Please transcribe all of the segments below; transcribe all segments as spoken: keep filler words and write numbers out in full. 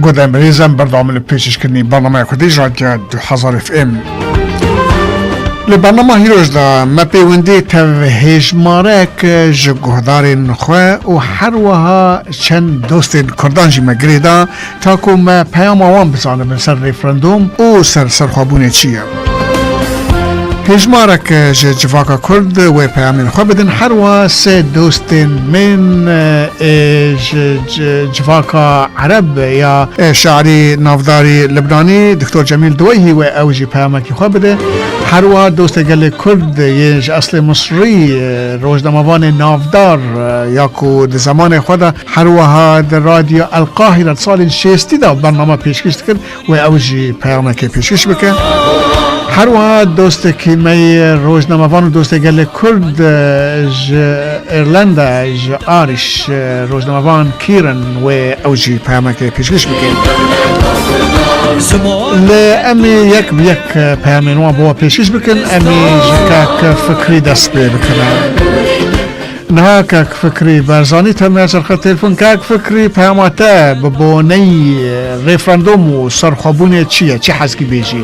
Guhdarên birêz, em berdewam in li pêşkêşkirinî bernameya Kurdî ji Radyo du hezar F M. Li bernama hîroj de me pêwendî tev hêjmarek ji guhdarên xwe û her wiha çend dostên Kurdan jî me girê da, ta ku me peyama wan bizanin li ser referandûm û ser serxwebûnê çi ye. Hêjmarek ji civaka Kurd wê peyamên xwe bidin, her wiha sê dostên min ê ji ci-, civaka Ereb ya, e, şairî navdarî Libnanî, Doktor Cemîl Duweyhî wê ew jî peyamekî xwe bide. Her wiha dostê gelê Kurd yên ji eslê Misrî, e, rojnamevanê navdar, e, ya ku di zemanê xwe de her wiha di Radyo El Qahire di salên şêstî de bername pêşkêş dikir, wê ew jî peyamekê pêşkêş bike. Her wiha dostekî me yê rojnamevan û dostê gelê Kurd, e, ji Îrlanda, ji Arîş, e, rojnamevan Kîrin wê ew jî peyamekê pêşkêş bike. Lê em ê yek bi yek, e, peyamên wan bo we pêşkêş bikin, em ê ji kak Fikrî dest pê bikin. Niha kak Fikrî Barzanî teme ser xet telefon. Kak Fikrî, peyama te bi boneyî referandûm û serxwebûnê çi ye? Çi hezkî bêjî?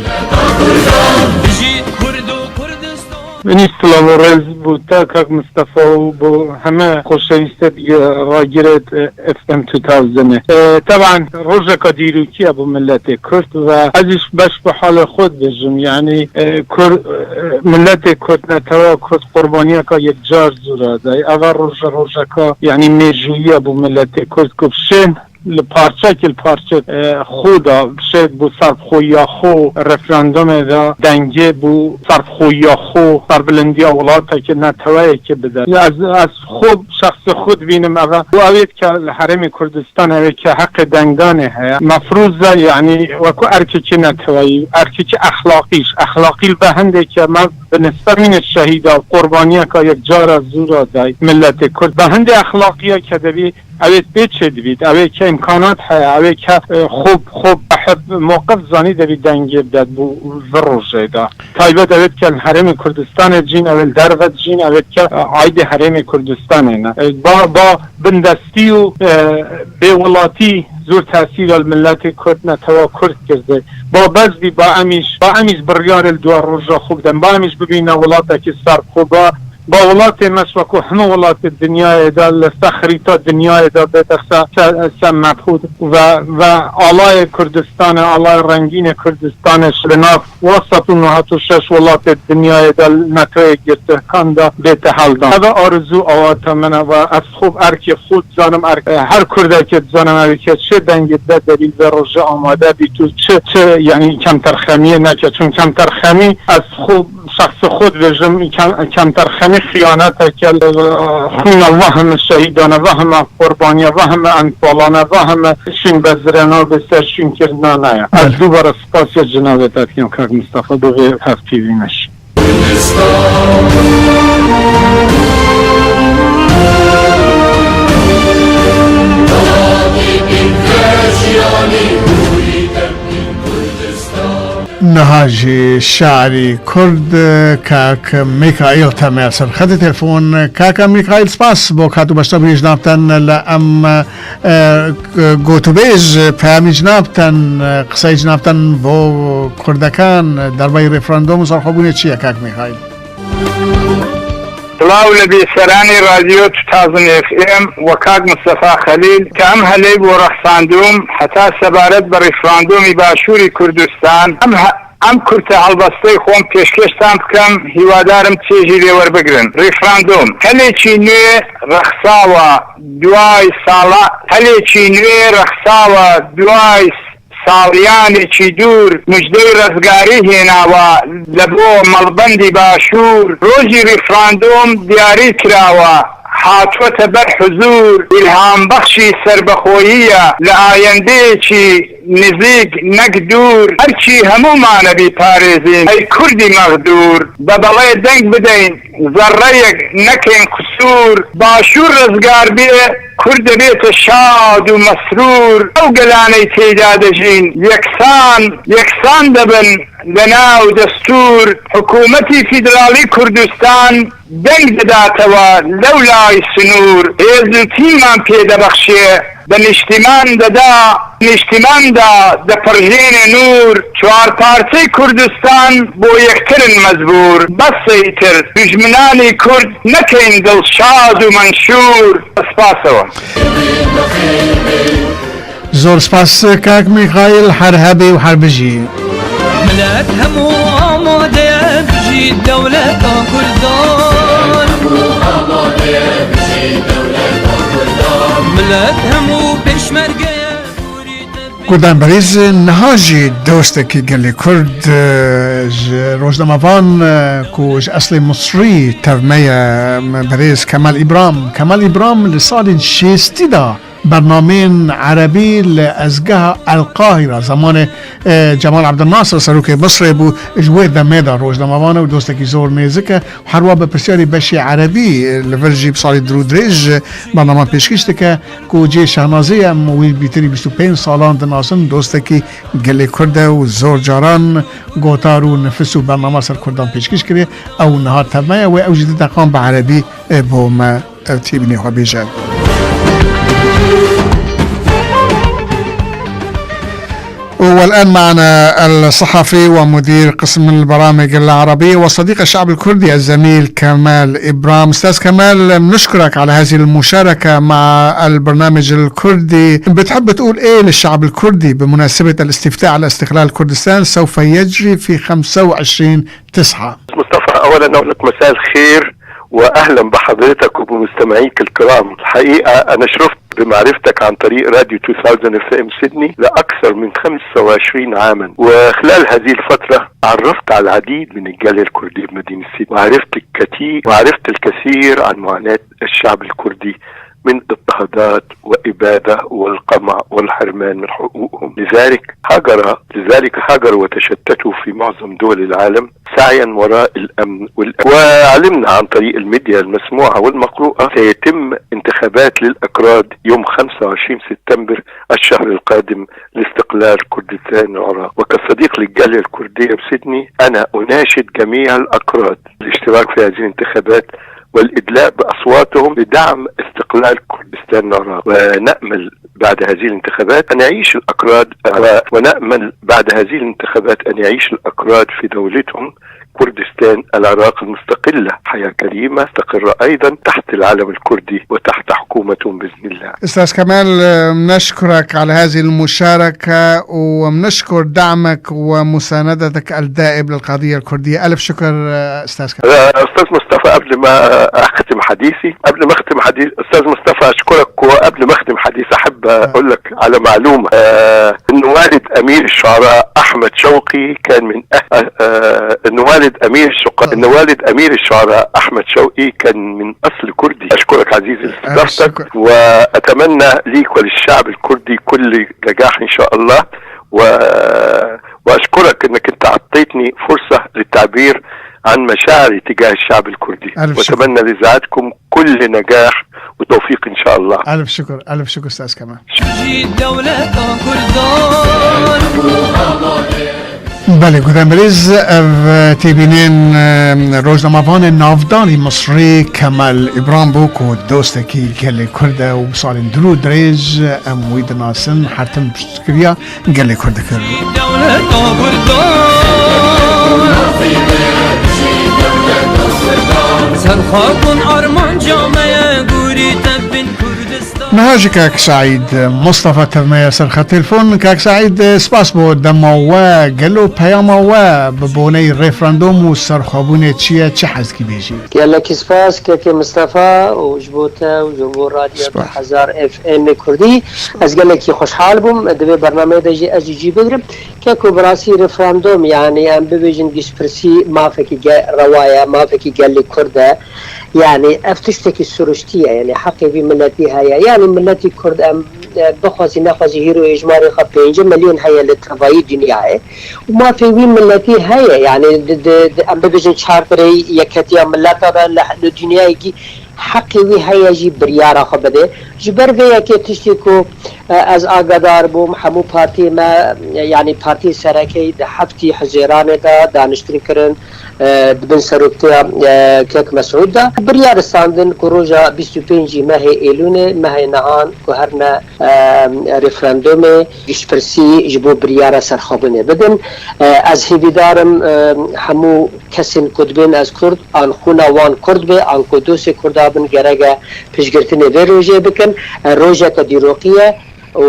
Minî silav û rêz bo te kak Mistefa û bo heme xoşewîstê digê ragirêt, e, F M two thousand. E, teban rojeka dîrokî ye bo miletê Kurd ve ez jî beş bi halê xwe dibêjim. Yanî, e, Kur-, e, miletê Kurd, netewa Kurd qurbaniyeka yekcar zû re day. Eva roje rojeka, yanî mêjûyî ye bo miletê Kurd ku bişên li parçekî li parçe, e, xwe de bişêt bo serxweyiya xwe referandumê de dengê bo serxweyiya xwe, serbilindiya welatekî, neteweyekî bide. Ez, ez xwe şexsê xwe dibînim eve. Û ew ê dike li Herêmê Kurdistan ew ê ke heqê dengdanê heye. Mefrûz e, yanî wekû erkekî neteweyî, erkekî exlaqî, ji exlaqî li be hindê ke me bi nisbet mîne şehîda, qurbaniyeka yekcara zû re day miletê Kurd. Bi hindê exlaqiya ke debî ew ê pê çê dibît, ew ê ke îmkanat heye, ew ê ke, e, xwe, xwe behep moqif zanî debî dengê bidet bo vê rojê de. Taybet ew ê ke li Herêmê Kurdistanê dijîn, ew ê li derve dijîn, ew ê ke, e, aîdê Herêmê Kurdistanê ne. E, ba, ba bindestî û, e, bêwelatî zûr tesîra li miletê Kurd, netewa Kurd kirdi. Ba bes bî, ba em îş, ba em îş biryarê li dua roja xwe bidin, ba em îş bibîne welatekî serxwe, ba, ba welatê me ji wekû hemû welatê dinyayê de, li ser xerîta dinyayê de bête se, se, se mebhûd ve, ve alayê Kurdistanê, alayê rengînê Kurdistanê ji li nav Wa sed û nod û şeş welatê dinyayê de li neteweyê girtikan de bête heldan. Ev e arezû awata min e ve ez xwe bi erkê xwe dizanim, erk-, her Kurdekê dizanim ew ê ke çi dengê de derî vê rojê amade bît û çi, çi, yanî kemterxemiyê neke. Çun kemterxemî, ez xwe, şexsê xwe dibêjim, kem-, kemterxemî xiyaneteke li, e, xwîna ve heme şehîdan e, ve heme qurbaniya, ve heme enfalan e, ve heme şûnbezirena, bêserşûnkirina ne ye. Ez Belê. dubare spasiya cenabê te dikim, kak Mistefa, bo vê hevpeyvîna jî. Niha jî şairî Kurd, kak Mîkaîl teme ser xetê telefon. Kaka Mîkaîl, spas bo kat û beşdar bûyî ji nav te. Li em, e, gotûbêj, peyamî ji nav te, qiseyê ji nav te bo kurdekan, derbeyî referandûm û serxwebûnê çi ye, kak Mîkaîl? Silav li bîseranê Radyo Tutazin F M we kak Mistefa Xelîl, ke em helê bo rexsandûm heta sebaret bi referandûmî Başûrî Kurdistan, em he-, em kurte helbesteyê xwe em pêşkêştan bikim, hîwadarim çê jî lê werbigrin. Referandûm, helêkî nû rexsawa duay sala, helêkî nû rexsawa duay saliyanekî dûr mujdeyê rizgarî hênawa li bo malbendî Başûr. Rojî referandûm diyarî kirawa, hatwete ber huzûr, îlhambexşî serbixweyî ye li ayendeyekî nizîk nek dûr. Her çî hemû mane bî parêzîn, ey Kurdî mexdûr. Be belê deng bideyn, zerreyek nekên qisûr. Başûr rizgar bê, Kurd dibête şad û mesrûr. Ew gelaney têda dijîn, yeksan, yeksan dibin li nav destûr. Hikûmetî Federalî Kurdistan deng didate we lewlay sinûr. Hêz û tîman pê de bexşê, Di niştîman de da, niştîman de dipirjêne nûr. Çar parçey Kurdistan bo yektir in mecbûr. Bes îtir, dijminanê Kurd nekeyn dilşad û menşûr. Spas e we. Zor spas kak Mîxaîl, her hebî û her bijî. Milet hemû amade ye bijî dewleta Kurdan. Milet hemû amade ye bijî dewleta Kurdan. Milet hemû pêşmerge ye. Kurdan berîz, niha jî dostekî gelê Kurd, e, ji rojnamevan, e, ku ji eslê Misrî tevme ye, berêz Kemal Îbram. Kemal Îbram li salên şêstî de bernameyên erebî li ezgeha El Qahira, zamanê, e, Cemal Abdel Nasir serokê Misrê bû, ji wê demê de rojnamevan e û dostekî zor nêzik e. Her wa bi pirsyarî beşê erebî, e, li vir jî bi salê dirû dirêj, e, bernaman pêşkêş dike, ku cihê şahnazê ye, em wî bîtirî bîst û pênc salan dinasin, dostekî gelê Kurd e û zor caran gotar û nifis û bernama ser Kurdan pêşkêş kiriye. Ew niha tevme ye wê ew jî di deqan bi erebî, e, bo me, e, têbînê xwe bêje. والآن معنا الصحفي ومدير قسم البرامج العربية وصديق الشعب الكردي الزميل كمال إبرام. أستاذ كمال، نشكرك على هذه المشاركة مع البرنامج الكردي. بتحب تقول إيه للشعب الكردي بمناسبة الاستفتاء على استقلال كردستان سوف يجري في خمسة وعشرين تسعة؟ مصطفى، أولًا أقول لك مساء الخير وأهلًا بحضرتك وبمستمعيك الكرام. الحقيقة أنا شرفت بمعرفتك عن طريق راديو ألفين وألف إم سيدني لأكثر من خمسة وعشرين عامًا، وخلال هذه الفترة تعرفت على العديد من الجالية الكردية بمدينة سيدني، وعرفت الكثير، وعرفت الكثير عن معاناة الشعب الكردي من اضطهادات وإبادة والقمع والحرمان من حقوقهم. لذلك هاجر، لذلك هاجروا وتشتتوا في معظم دول العالم سعيا وراء الأمن والأمان. وعلمنا عن طريق الميديا المسموعة والمقروءة سيتم انتخابات للأكراد يوم خمسة وعشرين سبتمبر الشهر القادم لاستقلال كردستان العراق. وكصديق للجالية الكردية بسيدني، أنا أناشد جميع الأكراد الاشتراك في هذه الانتخابات والإدلاء بأصواتهم لدعم استقلال كردستان العراق. ونأمل بعد هذه الانتخابات أن يعيش الأكراد، ونأمل بعد هذه الانتخابات أن يعيش الأكراد في دولتهم كردستان العراق المستقلة حياة كريمة، مستقرة أيضًا تحت العلم الكردي وتحت حكومتهم بإذن الله. أستاذ كمال، نشكرك على هذه المشاركة وبنشكر دعمك ومساندتك الدائم للقضية الكردية. ألف شكر، أستاذ كمال. أستاذ مصطفى، قبل ما أختم حديثي، قبل ما أختم حديث، أستاذ مصطفى، أشكرك، وقبل ما أختم حديث أحب أقول لك على معلومة، آه، إن والد أمير الشعراء أحمد شوقي كان من أه-، آه، إن والد أمير الشق-، إن والد أمير الشعراء أحمد شوقي كان من أصل كردي. أشكرك عزيزي لاستضافتك، وأتمنى ليك وللشعب الكردي كل نجاح إن شاء الله. و-، وأشكرك إنك أنت أعطيتني فرصة للتعبير عن مشاعري تجاه الشعب الكردي. ألف شكر. وأتمنى لإذاعتكم كل نجاح وتوفيق إن شاء الله. ألف شكر، ألف شكر أستاذ كمال. Belê, guhdarên berêz, ev têbînên, e, rojnamevanê navdanî Misrî Kemal Îbram bû ku dostekî gelê Kurd e û bi salên dûr û dirêj em wî dinasin, her tim piştgiriya gelê Kurd dikir. Niha jî kak Seîd Mustafa tevmeye ser xet telefon. Kak Seîd, spas bo dema we. Gelo peyama we bi boneyî referandum û serxwebûnê çi ye? Çi hez dikî bêjî? Gelekî spas kekê Mistefa û ji bo te û ji bo Radyo Spas. Hezar F M Kurdî. Ez gelekî xweşhal bûm. Di vê bernameyê de jî ez jî cî bigrim. Keko, bi rastî referandum, yanî em bibêjin giştpirsî mafekî ge-, rewa ye, mafekî gelê Kurd e. Yanî ev tiştekî siruştî ye, yanî heqê vî miletî heye. Yanî miletî Kurd, em, e, bixwazî nexwazî, hîro hêjmarê xwe pêncî milyon heye li tevayî dinyayê. Û mafê wî miletî heye, yanî di, di, di, em bibêjin çar firê yeketiya mileta de li, li dinyayekî heqê wî heye jî biryara xwe bide. Ji ber vê yekê tiştê ku E, ez agadar bûm, hemû partiyê me, yanî partiyê serekeyî di heftî Hizêranê de daniştin kirin, e, di bin seroktiya, e, Kek Mesûd de. Biryar standin ku roja bîst û pêncî mehê Êlûnê, mehê nihan ku herine, e, referandumê, giştpirsî ji bo biryara serxwebûnê bidin. E, ez hêvîdar im, e, hemû kesên ku dibên ez Kurd, an xwîna wan Kurd be, an ku dostê Kurda bin, gerek e piştgirtinê vê rojê bikin. E, rojeke dîrokî ye û,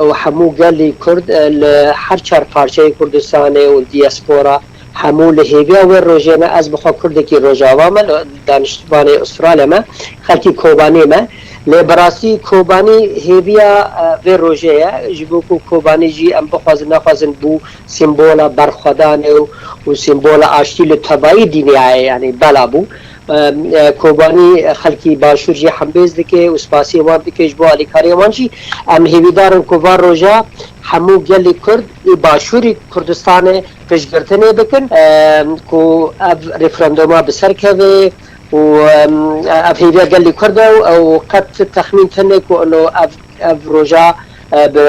û hemû gelî Kurd, e, li her çar parçeyê Kurdistanê û diaspora hemû li hêviya wê rojê ne. Ez bi xwe Kurdekî Rojava me, li daniştvanê Australya me, xelkî Kobanî me. Lê bi rastî Kobanî hêviya, e, vê rojê ye. Ji bo ku Kobanî jî em bixwazin nexwazin bû sîmbola berxwedanê û, û sîmbola aştî li tebayî dinyayê, yanî bela bû. E, e, Kobanî xelkî Başûr jî hembêz dike û spasiyê wan dike ji bo alîkariya wan jî. Em hêvîdar in ku van roja hemû gelê Kurd ê Başûrî Kurdistanê piştgirtinê bikin, e, ku ev referanduma bi ser keve û, e, ev hêviya gelê Kurd e û ew qet texmîn tune ku ino ev, ev roja, e, bi,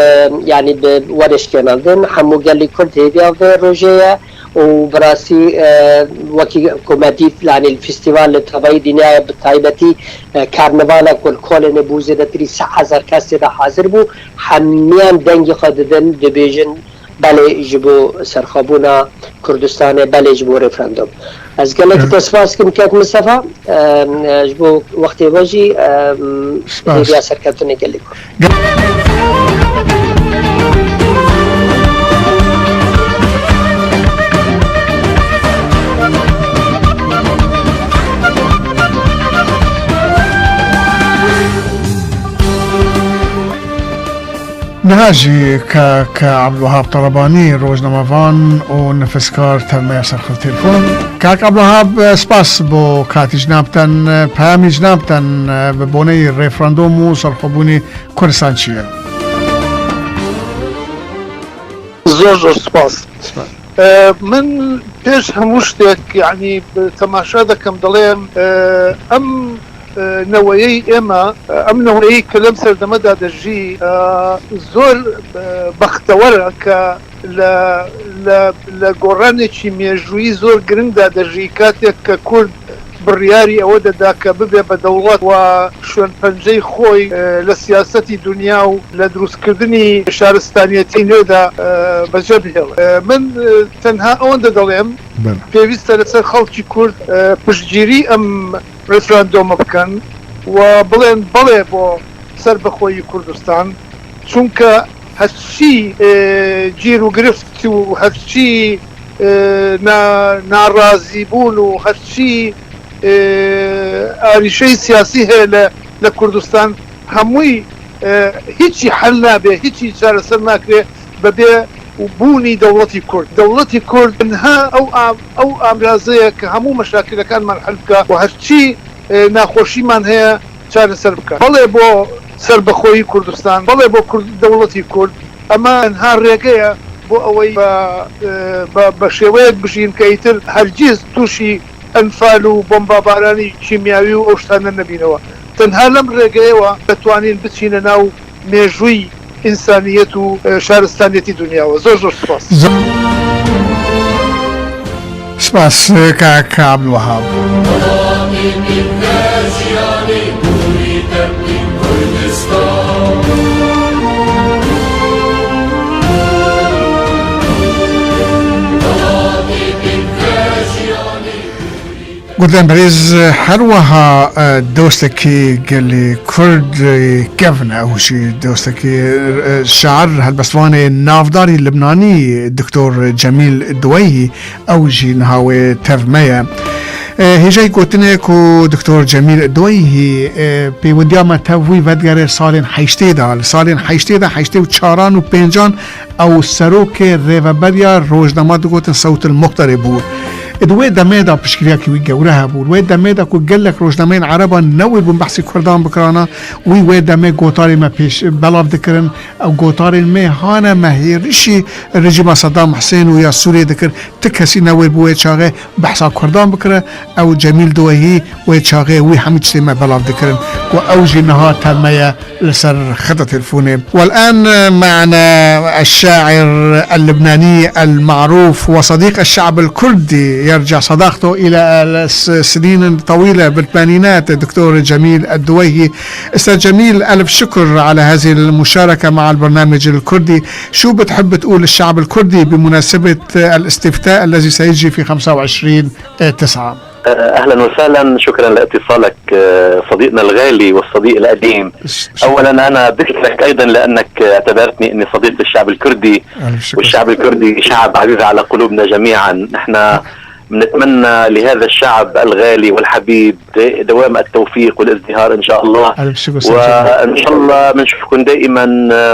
yanî bi werê şikênandin. Hemû gelê Kurd hêviya vê rojê ye û bi rastî, e, wekî ku me dît, yanî festîval li tebayî dinyayê, bi taybetî, e, karnivala ku li Kolenê bû, zêdetirî sê hezar kes tê de hazir bû. Hemiyan dengê xwe didin, dibêjin, belê ji bo serxwebûna Kurdistanê, belê ji bo referandum. Ez gelek Evet. te spas dikim kek Mistefa, e, e, ji bo wextê we jî, e, Spas. hêviya serkeftinê gelê Kurd. Niha jî kak Abdulwahab Talebanî, rojnamevan û nifîskar, tevmeya ser xwe telefon. Kak Abdulwahab, spas bo katî ji nav te, peyamî ji nav te bi boneyî referandum û serxwebûnê Kurdistan çi ye? Zor zor spas. Spas. E, min pêş hemû ştek, yanî, temaşa dekim, diliêm, e, em, e, neweyeyî ême, e, em neweyeyî ke lem serdemeda de jî, e, zor, e, bextewer e ke le, le, le goranekî mêjûyî zor giring de de jî, katek ke Kurd biryarî ewe de da ke bibe bi dewlet û şwenpenceyî xwe, e, li siyasetî dinya û li dirûstkirdinî şaristaniyetî nû de, e, bi cem bihêle. E, min, e, tenha ewende dilêm, Belê. pêwîst e li ser xelkî Kurd, e, piştgîrî em referandûmê bikin û bilên belê bo serbixweyî Kurdistan. Çunke herçî, e, cîr û girift û herçî, e, na-, narazîbûn û herçî, e, arîşeyî siyasî heye li, li Kurdistan, hemûyî, e, hiçî hel nabe, hiçî çareser nakire bebe û bûnî dewletî Kurd. Dewletî Kurd niha ew am-, ew amraze ye ke hemû meşakilekanman hel bike û herçî, e, naxweşîman heye, çareser bike. Belê bo serbixweyî Kurdistan, belê bo Kurd, dewletî Kurd. Ema tenha rêge ye bo ewey be, e, be, be şêweyek bijîn ke îtir hergiz tûşî enfal û bombabaranî kîmyawî û ew ştane nebînewe. Tenha lem rêgeyê we detwanîn biçîne nav mêjûyî însaniyet û, e, şaristaniyetî dinya we. Zor zor spas. Zor spas, kak Abdulwahab. Gotên birêz, her wiha, e, dostekî gelê Kurd, e, kevn e, ew jî dostekî, e, şair, helbestvanê navdarî Libnanî, Doktor Cemîl Duweyhî, ew jî niha wê tev me ye. E, hêjayî gotinê ku Doktor Cemîl Duweyhî, e, pêwendiya me tev wî vedigere salên heştê de, li salên heştê de, heştê û çaran û pêncan, ew serokê rêveberiya rojnama digotin Sewtil Muxtarê bû. Di wê demê de piştgiriyekî wî gewre hebû. Wê demê de ku gelek rojnameyên Ereban newêbûn behsî Kurdan bikirana, wî wê demê gotarê me pêş belav dikirin. Ew gotarên me hane me hêrişî rejîma Sedam Husên û ya Sûriyê dikir. Ti kesî newêr bû wê çaxê behsa Kurdan bikire. Ew Cemîl Diwehî wê çaxê wî hemû tiştê me belav dikirin. Ku ew jî niha tev me ye li ser xeta telefonê. والآن معنا الشاعر اللبناني المعروف وصديق الشعب الكردي، يرجع صداقته إلى الس-، سنين طويلة بالثمانينات، دكتور جميل الدويهي. أستاذ جميل، ألف شكر على هذه المشاركة مع البرنامج الكردي. شو بتحب تقول للشعب الكردي بمناسبة الاستفتاء الذي سيجري في خمسة وعشرين تسعة؟ أهلًا وسهلًا، شكرًا لاتصالك، آه، صديقنا الغالي والصديق القديم. ش-، شكرًا. أولًا، أنا بشكرك أيضًا لأنك اعتبرتني إني صديق للشعب الكردي. ألف شكر. والشعب الكردي شعب عزيز على قلوبنا جميعًا. نحن بنتمنى لهذا الشعب الغالي والحبيب د-، دوام التوفيق والازدهار إن شاء الله. ألف شكر، أستاذ جميل. وإن شاء الله بنشوفكم دائمًا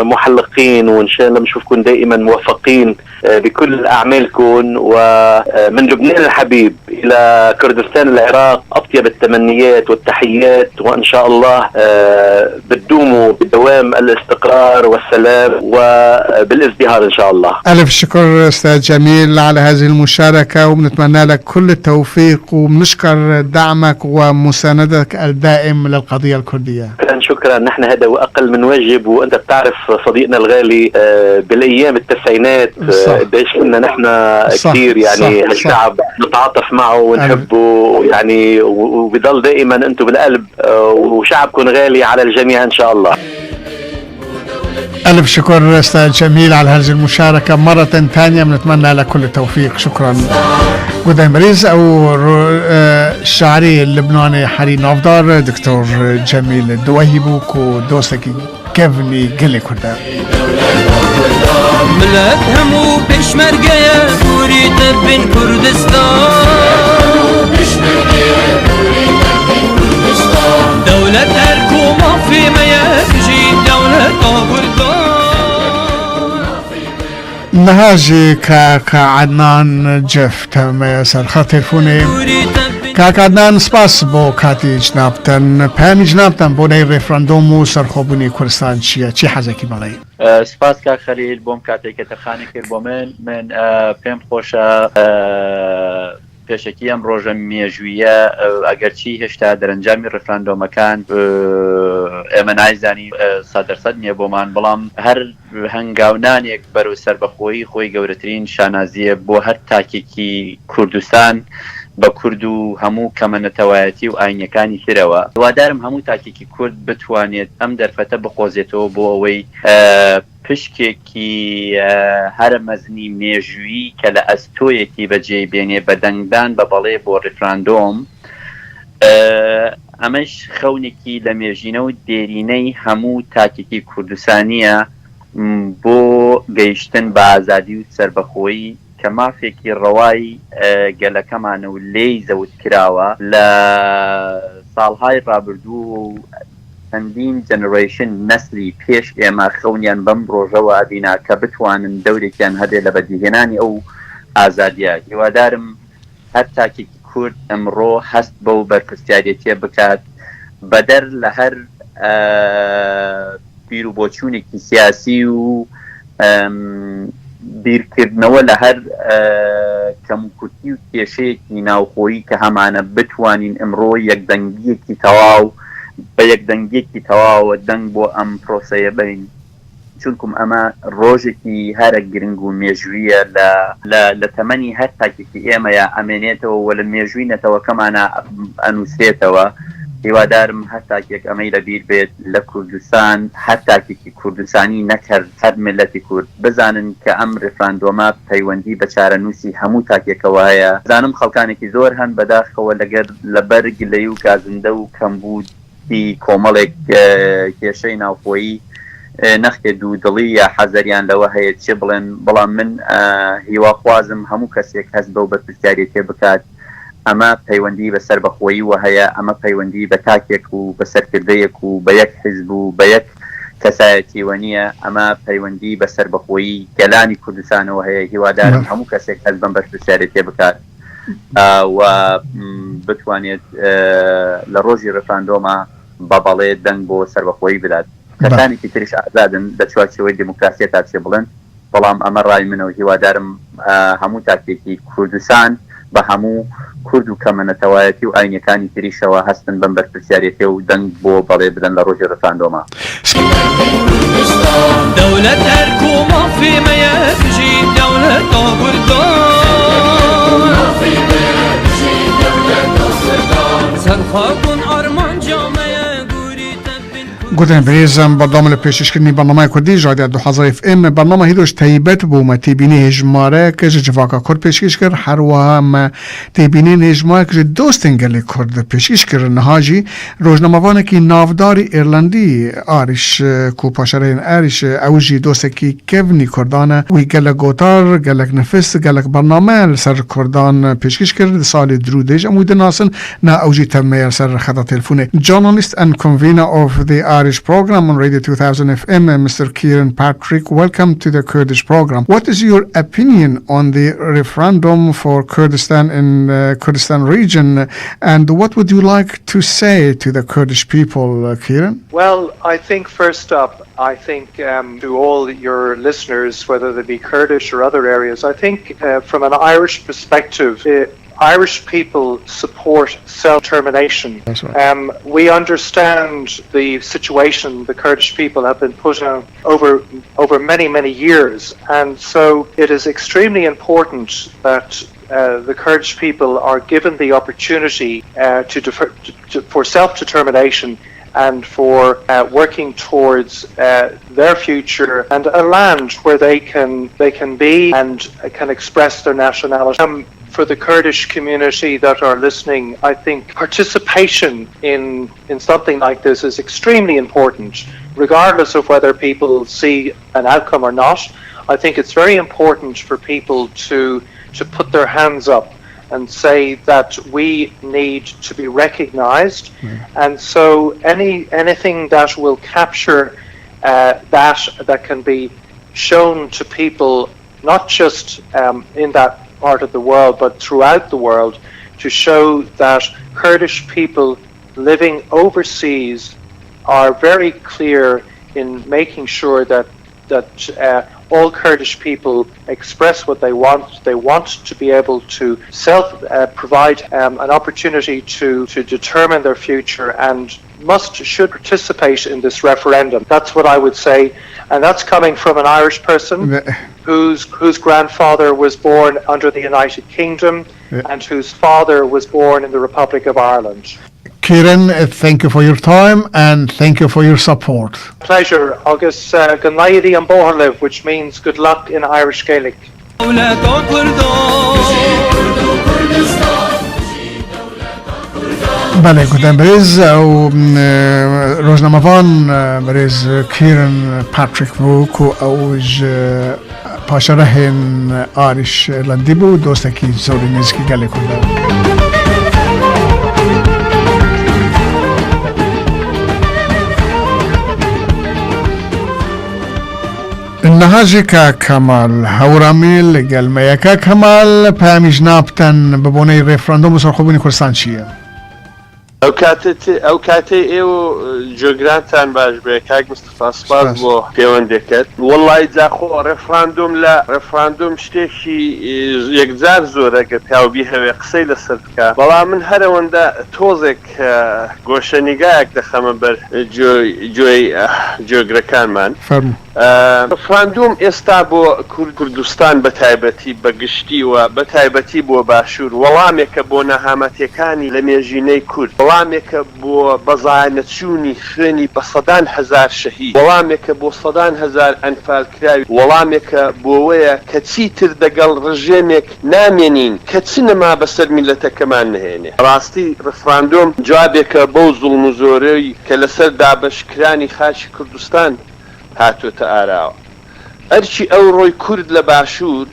محلقين، وإن شاء الله بنشوفكم دائمًا موفقين، آه، بكل أعمالكم. ومن لبنان الحبيب إلى كردستان العراق، أطيب التمنيات والتحيات، وإن شاء الله، آه، بتدوموا بدوام الاستقرار والسلام وبالازدهار إن شاء الله. ألف شكر أستاذ جميل على هذه المشاركة، وبنتمنى لك كل التوفيق، وبنشكر دعمك ومساندتك الدائم للقضية الكردية. شكرًا، شكرًا. نحن هذا وأقل من واجب، وأنت بتعرف صديقنا الغالي، آه، بالأيام التسعينات، آه، صح. قديش كنا نحن صح، كتير، يعني، صح، صح. هالشعب نتعاطف معه ونحبه، يعني، و-، وبيضل دائمًا أنتو بالقلب، آه، وشعبكن غالي على الجميع إن شاء الله. ألف شكر أستاذ جميل على هذه المشاركة مرة ثانية، بنتمنى لك كل التوفيق. شكرًا. Guhdarên berîz, ew ro-, e, şairê Libnanê herî navdar, Doktor Cemîl Diwehî bû ku dostekî kevnî gelê Kurd e. Milet hemû pêşmerge ye, hûrî tevbên Kurdistan. Dewlet erk û mafê me ye, bijî dewleta Kurdan. Niha jî Kaka Ednan Cif tev me ye ser xet telefonê. Kaka Ednan, spas bo katî cinabten. Peyamî cinabten boneyê referandûm û serxwebûnê Kurdistan çi ye? Çi hezekî belê? E, spas کاک خەلیل بۆم کاتێک کە تەرخانی کرد بۆ من. من، ئە، پێم خۆشە، ئە، پێشەکی ئەم ڕۆژە مێژوویە، ئە، ئەگەرچی هێشتا دەرەنجامی ڕفراندۆمەکان، ئە، ئێمە نایزانین، ئە، سەد دەرسەد نییە بۆمان، بەڵام هەر هەنگاونانێک بەرەو سەربەخۆیی خۆی گەورەترین شانازیە بۆ هەر تاکێکی کوردستان، بە کورد و هەموو کەمەنەتەوایەتی و ئاینەکانی ترەوە. هیوادارم هەموو تاکێکی کورد بتوانێت ئەم دەرفەتە بقۆزێتەوە بۆ ئەوەی، ئە، پشکێکی، ئە، هەرە مەزنی مێژوویی کە لە ئەستۆیەکی بەجێی بێنێ بە دەنگدان بە بەڵێ بۆ ڕیفراندۆم. ئە، ئەمەش خەونێکی لە مێژینە و دێرینەی هەموو تاکێکی کوردستانیە، م، بۆ گەیشتن بە ئازادی و سەربەخۆیی کە مافێکی ڕەوای، ئە، گەلەکەمانە و لێی زەوت کراوە. لە ساڵهای ڕابردوو و چەندین جەنەرەیشن، نەسلی پێش ئێمە خەونیان بەم ڕۆژەوە ئەبینا کە بتوانن دەورێکیان هەبێ لە بەدیهێنانی ئەو ئازادیە. هیوادارم هەر تاکێکی کورد ئەمڕۆ هەست بەو بەرپرسیارەتیە بکات، بەدەر لە هەر، ئە، بیر و بۆچوونێکی سیاسی و، ئەم، بیرکردنەوە لە هەر، ئە، کەموکورتی و کێشەیەکی ناوخۆیی کە هەمانە بتوانین ئەمڕۆ یەکدەنگیەکی تەواو، بە یەکدەنگیەکی تەواوە دەنگ بۆ ئەم پرۆسەیە بەین. چونکم ئەمە ڕۆژێکی هەرە گرنگ و مێژوویە لە، لە، لە تەمەنی هەر تاکێکی ئێمەیە ئەمێنێتەوە و لە مێژووی نەتەوەکەمانە ئەنووسێتەوە. هیوادارم هەر تاکێک ئەمەی لەبیر بێت لە کوردستان، هەر تاکێکی کوردستانی نەک هەر، هەر ملەتی کورد بزانن کە ئەم ریفراندۆمە پەیوەندی بە چارەنووسی هەموو تاکێکەوە هەیە. زانم خەڵکانێکی زۆر هەن بەداخەوە لەگەر، لەبەر گلەی و گازندە و کەمبوودی کۆمەڵێک، ئە، کێشەی ناوخۆیی، ئە، نەخکێ دوودڵی یا حەزەریان لەوە هەیە چێ بڵێن، بەڵام من، ئە، هیواخوازم هەموو کەسێک هەست بەو بەرپرسیارەتیە بکات. ئەمە پەیوەندی بە سەربەخۆییوە هەیە، ئەمە پەیوەندی بە تاکێک و بە سەرکردەیەک و بە یەک حیزب و بە یەک کەسایەتیوە نییە، ئەمە پەیوەندی بە سەربەخۆیی گەلانی کوردستانەوە هەیە. هیوادارم بەڵێ. هەموو کەسێک هەست بەم بەرپرسیارەتیە بکات. و بتوانێت لە ڕۆژی ڕفراندۆما بە بەڵێ دەنگ بۆ سەربەخۆیی بدات. کەسانێکی تریش ئازادن لە چوارچێوەی دموکراسیەتا چێ بڵێن، بەڵام ئەمە ڕای منە و هیوادارم هەموو تاکێکی کوردستان بە هەموو کورد و کەمەنەتەوایەتی و ئاینەکانی تریشەوە هەستن بەم بەرپرسیارەتێ و دەنگ بۆ بەڵێ بدەن لە ڕۆژی ڕفراندۆما. دەولەت ئەرک و مافی مەیە بژی دەولەت ئاگوردان. سەرخاکون ئارمانجا مەیە گوری تەبین. Gotên birêz, em berdewam li pêşkêşkirinî bernameyê Kurdî ji Radya Duhezar F M. Bernama hîro ji taybet bû, me têbînê hêjmarek ji civaka Kurd pêşkêş kir. Her wiha me têbînên hêjmarek ji dostên gelê Kurd pêşkêş kir. Niha jî rojnamevanekî navdarî Îrlandî, Arîş, ku paşereyên Arîş, ew jî dostekî kevnî Kurdan e. Wî gelek gotar, gelek nifis, gelek bername li ser Kurdan pêşkêş kir. Di salê dirûdê jî em wî dinasin. Na ew jî tevme ye li ser xeta telefonê. Journalist and convener of the Irish program on Radio two thousand F M, Mister Kieran Patrick, welcome to the Kurdish program. What is your opinion on the referendum for Kurdistan in, uh, Kurdistan region, and what would you like to say to the Kurdish people, uh, Kieran? Well, I think first up, I think, um, to all your listeners, whether they be Kurdish or other areas, I think, uh, from an Irish perspective, uh, Irish people support self-determination. That's right. Um, we understand the situation the Kurdish people have been put in over, over many, many years, and so it is extremely important that, uh, the Kurdish people are given the opportunity, uh, to defer, to, to, for self-determination and for, uh, working towards, uh, their future and a land where they can, they can be and can express their nationality. Um, for the Kurdish community that are listening, I think participation in, in something like this is extremely important, regardless of whether people see an outcome or not. I think it's very important for people to, to put their hands up and say that we need to be recognized. And so any, anything that will capture, uh, that, that can be shown to people, not just, um, in that part of the world, but throughout the world, to show that Kurdish people living overseas are very clear in making sure that, that, uh, all Kurdish people express what they want. They want to be able to self, uh, provide, um, an opportunity to, to determine their future and must, should participate in this referendum. That's what I would say, and that's coming from an Irish person whose, whose grandfather was born under the United Kingdom and whose father was born in the Republic of Ireland. Kieran, uh, thank you for your time and thank you for your support. Pleasure. Agus, uh, gan leigheas an bóthar, which means good luck in Irish Gaelic. Belê, gotin birêz, ew, e, rojnamevan, e, birêz Kieran Patrick bû, ku ew ji paşerehên Arîş Îrlandî bû, dostekî zor û nêzîkî gelê Kurd e. Niha jî ka Kemal Hewramî li gel me ye. Ka Kemal, peyamî ji nav ten bi boneyî referandûm û serxwebûnê Kurdistan çi ye? Ew kate tê, ew katê ê û, e, cogirantan baş be, kak Mistefa, spas. Spas bo pêwendê ket. Wellahî caxo referandûm la, referandûm ştêkî, e, yekcar zor e, ge piyaw bî hevê qisey li ser bika. Bela min here wenda tozek, e, goşenîgayek dixeme ber, e, co-, coyê, e, cogirekanman. Fermo. E, referandûm êsta bo Kurd-, Kurdistan bi taybetî, bi giştî û bi taybetî bo Başûr, welameke bo nehametiyekani lemêjîney Kurd, welameke bo bezayneçûnî xwênî bi sedan hezar şehîd, welameke bo sedan hezar enfalkirawî, welameke bo we ye ke çîtir degel rejêmek namênîn, ke çi nema bi ser mîletekeman nehêne. Rastî referandûm cewabeke bo zulm û zoreyî ke li ser dabeşkiranî xaçî Kurdistan hatote arawa. Erçî ewroy Kurd li Başûr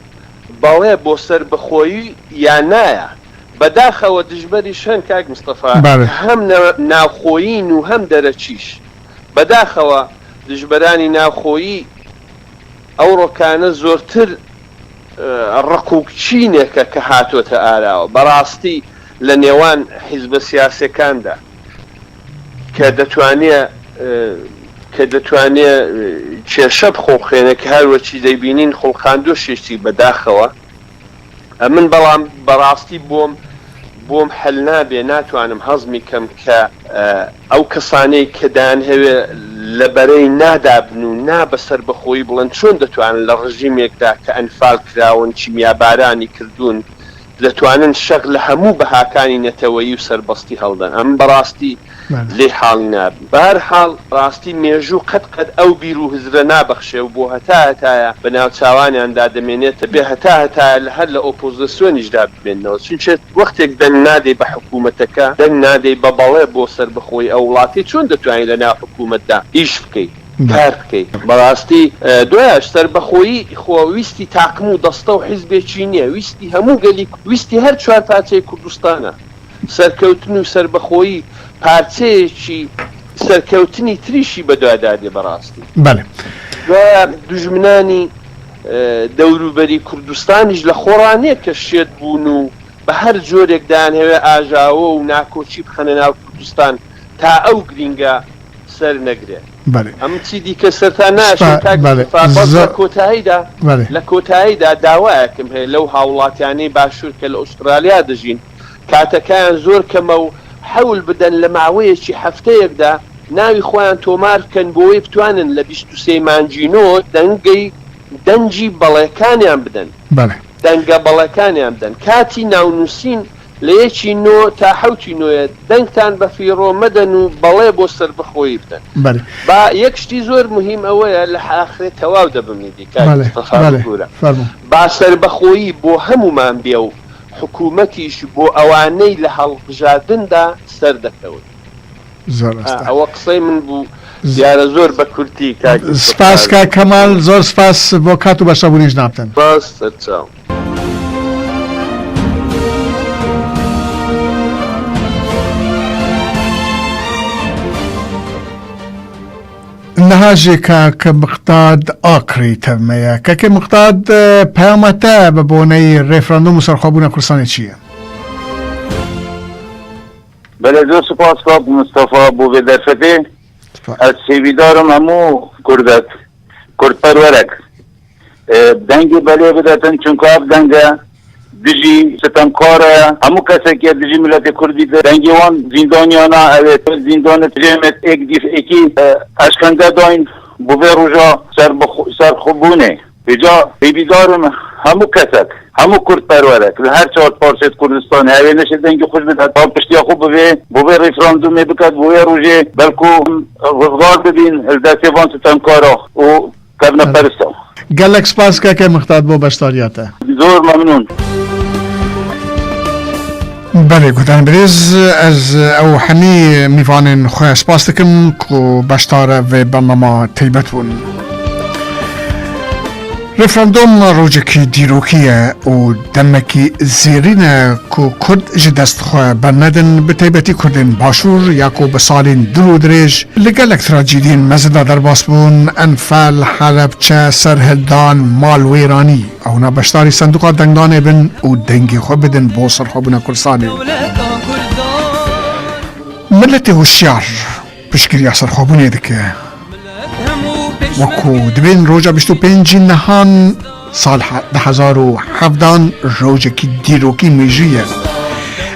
bawê bo serbixweyî ya naya. Bedaxewe dijberî şen kak Mistefa, Belê. Hem ne-, navxweyîn û hem dereçîş. Bedaxewe dijberanî navxweyî ewrokane zortir ڕق و چینێکە کە هاتووەتە ئاراوە بەڕاستی لە نێوان حیزبە سیاسیەکاندا کە دەتوانێ کە دەتوانێ کێشە بخۆڵقێنێ کە هەروەچی دەیبینین خوڵقاندوشێکی بەداخەوە. من بەڵام بەڕاستی بۆم بۆم هەل نابێ، ناتوانم هەزمی کەم کە ئەو کەسانەی کە دەیانهەوێ لە بەرەی نادابن و نا بە سەربەخۆیی بڵێن، چۆن دەتوانن لە ڕژیمێکدا کە ئەنفال کراون، کیمیابارانی کردوون، دەتوانن شەق لە هەموو بەهاکانی نەتەوەیی و سەربەستی هەڵدەن؟ ئەم بەڕاستی لێ حاڵی نابن. بە هەر حاڵ ڕاستی مێژوو قەت قەت ئەو بیر و هزرە نابەخشێ و بۆ هەتا هەتایە بە ناوچاوانیاندا دەمێنێتە بێ، هەتا هەتایە لە هەر لە ئۆپۆزیسیۆنیشدا بمێنەوە، چونچێت وەختێک دەنگ نادەی بە حکوومەتەکە، دەنگ نادەی بە بەڵێ بۆ سەربەخۆی ئەو وڵاتی، چۆن دەتوانین لە ناو حکوومەتدا ئیش بکەیت؟ کار بکەیت؟ بەڕاستی دوایش سەربەخۆیی خۆ ویستی تاکم و دەستە و حیزبێکی نییە، ویستی هەموو گەلی، ویستی هەر چوار پارچەی کوردستانە. سەرکەوتن و سەربەخۆیی پارچەیەکی سەرکەوتنی تریشی بەدوادادێ بەڕاستی. بەڵێ. دوایە دوژمنانی دەوروبەری کوردستانیش لە خۆڕانێ کە شێت بوون و بە هەر جۆرێک دەیانهەوێ ئاژاوە و ناکۆچی بخەنە ناو کوردستان تا ئەو گرینگە سەر نەگرێ. بەڵێ. ئەم چی دیکە سەرتا ناشێ سپا- کاک بەڵێ. سپا، بەس لە زۆر- کۆتاییدا بەڵێ. لە کۆتاییدا داوایەکم هەیە لەو هاوڵاتیانەی باشوور کە لە ئوسترالیا دەژین، کاتەکەیان زۆر کەمە و حەول بدەن لە ماوەیەکی هەفتەیەکدا ناوی خۆیان تۆمار بکەن بۆ ئەوەی بتوانن لە بیست و سێ مانگی نۆ دەنگەی دەنگی بەڵێکانیان بدەن. بەڵێ. دەنگە بەڵێکانیان بدەن. کاتی ناونووسین لە یەکی نۆ تا حەوتی نۆیە دەنگتان بە فیڕۆ مەدەن و بەڵێ بۆ سەربەخۆیی بدەن. بەڵێ. با یەک شتی زۆر مهم ئەوەیە لە ئاخرێ تەواو دەبم ئیدی کاک بەڵێ، مستەفا بەڵێ. بگورە. فەرموو. با سەربەخۆیی بۆ هەمومان بێ و حکوومەتیش بۆ ئەوانەی لە هەڵبژاردندا سەر دەکەون. زۆر ڕاستە. ئەوە قسەی من بوو. ز- دیارە زۆر بە کورتی کاک سپاس مستەفا. کاک کەمال، زۆر سپاس بۆ کات و بەشەبوونیش نابتن. سپاس، سەرچاو. Niha jî kake Miqdad Akrî tevmeya. Kake Miqdad, peyama te bi boneyî referandum û serxwebûna Kurdistanê çi ye? Belê, zor spas kak Mustafa bo vê derfetê. Spas. Ez hêvîdar im hemû Kurdet, Kurdperwerek, e, dengê belê bidetin, çunka ev deng e dijî sitemkar e, hemû kesekî ye dijî miletê Kurdî de. Dengê wan zîndaniyan e, ew ê zîndanê tijê me êk dîf êkî, e, eşkence dayîn bo vê roja serbixwe-, serxwebûnê. Vêca hêvîdar im hemû kesek, hemû kurdperwerek li her çar parçeyê Kurdistanê ew ê neşê dengê xwe ji bide, piştiya xwe bivê, bo vê referandumê biket, bo vê rojê belku rizgar bibîn, li destê van sitemkara û kevneperista. Gelek spas keke Mixtad bo beşdariya te. Zor memnûn. Belê, guhdarên birêz, ez ew hemî mîvanên xwe spas dikim ku beşdar vê bernama teybet bûn. Referandum rojekî dîrokî ye û demekî zêrîn e ku Kurd ji dest xwe bernedin, bi taybetî Kurdên Başûr ya ku bi salên dûr û dirêj li gelek trajîdiyên mezin de derbas bûn, Enfal, Helebçe, serhildan, malwêranî. Ewna beşdarî sendûqa dengdanê bin û dengê xwe bidin bo serxwebûna Kurdistanê. Miletê hişyar piştgiriya serxwebûnê dike. Wekû dibên roja bîst û pêncî nihan sal he-, du hezar û hevdan rojekî dîrokî mêjû ye.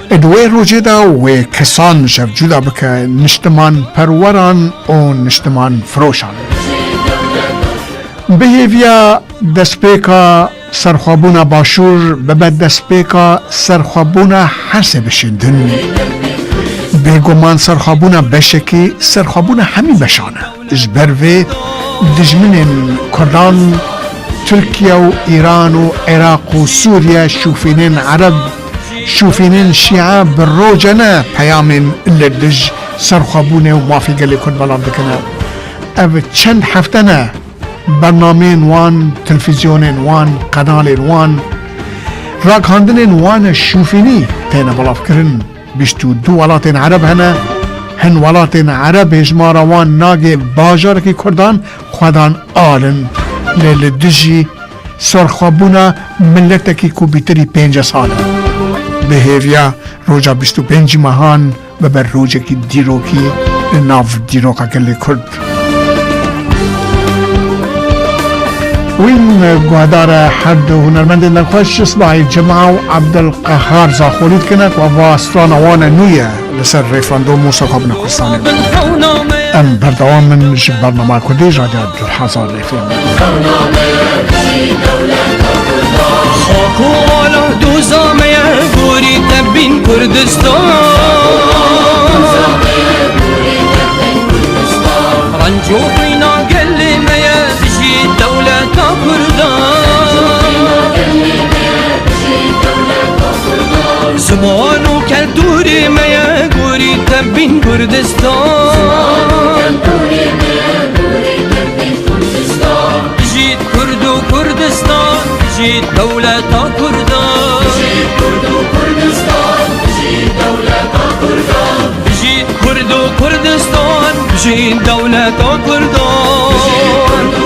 Di wê rojê de wê kesan ji hev cuda bike, niştimanperweran û niştimanfiroşan. Bi hêviya destpêka serxwebûna Başûr bibe destpêka serxwebûna her sê beşên din. Bêguman serxwebûna beşekî serxwebûna hemî beşan e. Ji ber vê dijminên Kurdan, Tirkiye û Îran û Iraq û Sûriye, şûfînên Ereb, şûfînên Şîe bi roce ne peyamên li dij serxwebûnê û mafê gelê Kurd belav dikine. Ev çend hefte ne bernameyên wan, televîzyonên wan, qenalên wan, ragihandinên wan şûfînî têne belavkirin. Bîst û du welatên Ereb hene. Hin welatên Ereb hêjmara wan nagê bajarekî Kurdan xwedan al in. Lê li dijî Serxwebûna miletekî ku bîtirî pêncî sal e, bi hêviya roja bîst û pêncî mehan bibe rojekî dîrokî li nav dîroka gelê Kurd. Wîn guhedar e her du hunermendên xweş Sibahî Cima û Ebdulqehar Zaxolî dikine ku eva strana wan e nû ye li ser referandûm û serxwebûna Kurdistanê. Em berdewam in ji bernama Kurdî ji Radyo Cihazar F M. Xak û ala doza me ye, gorî te bîn Kurdistan. Renc û xwîna gelê me ye, bijî dewleta Kurdan. Ziman û keltûrê me ye, gorî te bîn Kurdistan. Bijît Kurd û Kurdistan, bijît dewleta Kurdan. Bijît Kurd û Kurdistan, bijît dewleta Kurdan. Bijît Kurd û Kurdistan, bijît dewleta Kurdan.